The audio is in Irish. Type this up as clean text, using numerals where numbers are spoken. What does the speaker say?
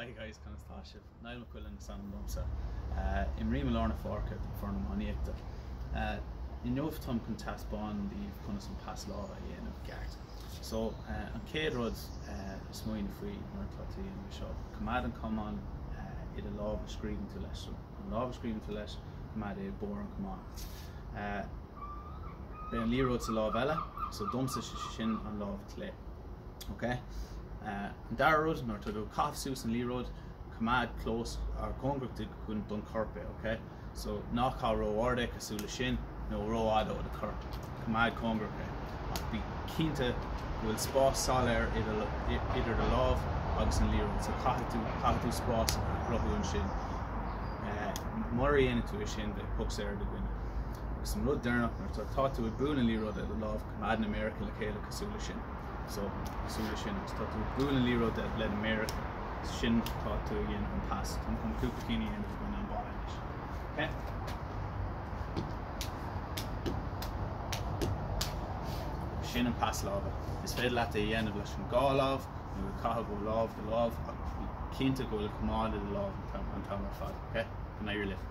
Hi guys, conas tá sibh? Niall Mac Uilinn is ainm domsa. Imrím i lár na pháirce don foireann iománaíochta. Inniu táim chun taispeáin daoibh conas an pas láimhe a dhéanamh i gceart. So, an chéad rud le smaoineamh faoi nuair atá tú a dhéanamh é seo, coimeád an camán i do lámh a scríobhann tú leis. So, an lámh a scríobhann tú leis, coimeád é i barr an chamáin. Beidh an liathróid sa lámh eile, so domsa sin an lámh clé. Ok? An dara rud, nuair atá tú ag caitheamh suas an liathróid, coimeád close or cóngarach don chorp é, ok? So ná caith ró-ard é cosúil le sin nó ró-fhada ó do chorp. Coimeád cóngarach é. Ach bí cinnte go bhfuil spás soiléir idir do lámh agus an liathróid. So caithfidh tú, caithfidh tú spás a chruthú ansin. Mura dhéanann tú é sin, beidh poc saor i do gcoinne. Agus an rud deireanach, nuair atá tú ag bualadh an liathróid le do lámh, coimeád na méaracha le chéile cosúil le sin. So, cosúil le sin, agus tá tú ag bualadh an liathróid le na méaracha, sin tá tú ag dhéanamh an pas. Táim chun cúpla cinn a dhéanamh i gcoinne an balla anois. Ok? Sin an pas láimhe. Is féidir leat é a dhéanamh leis an dhá lámh nó ag caitheamh ó lámh go lámh ach bí cinnte go bhfuil an camán i do lámh an t-am ar fad. Ok? Go n-éirí libh.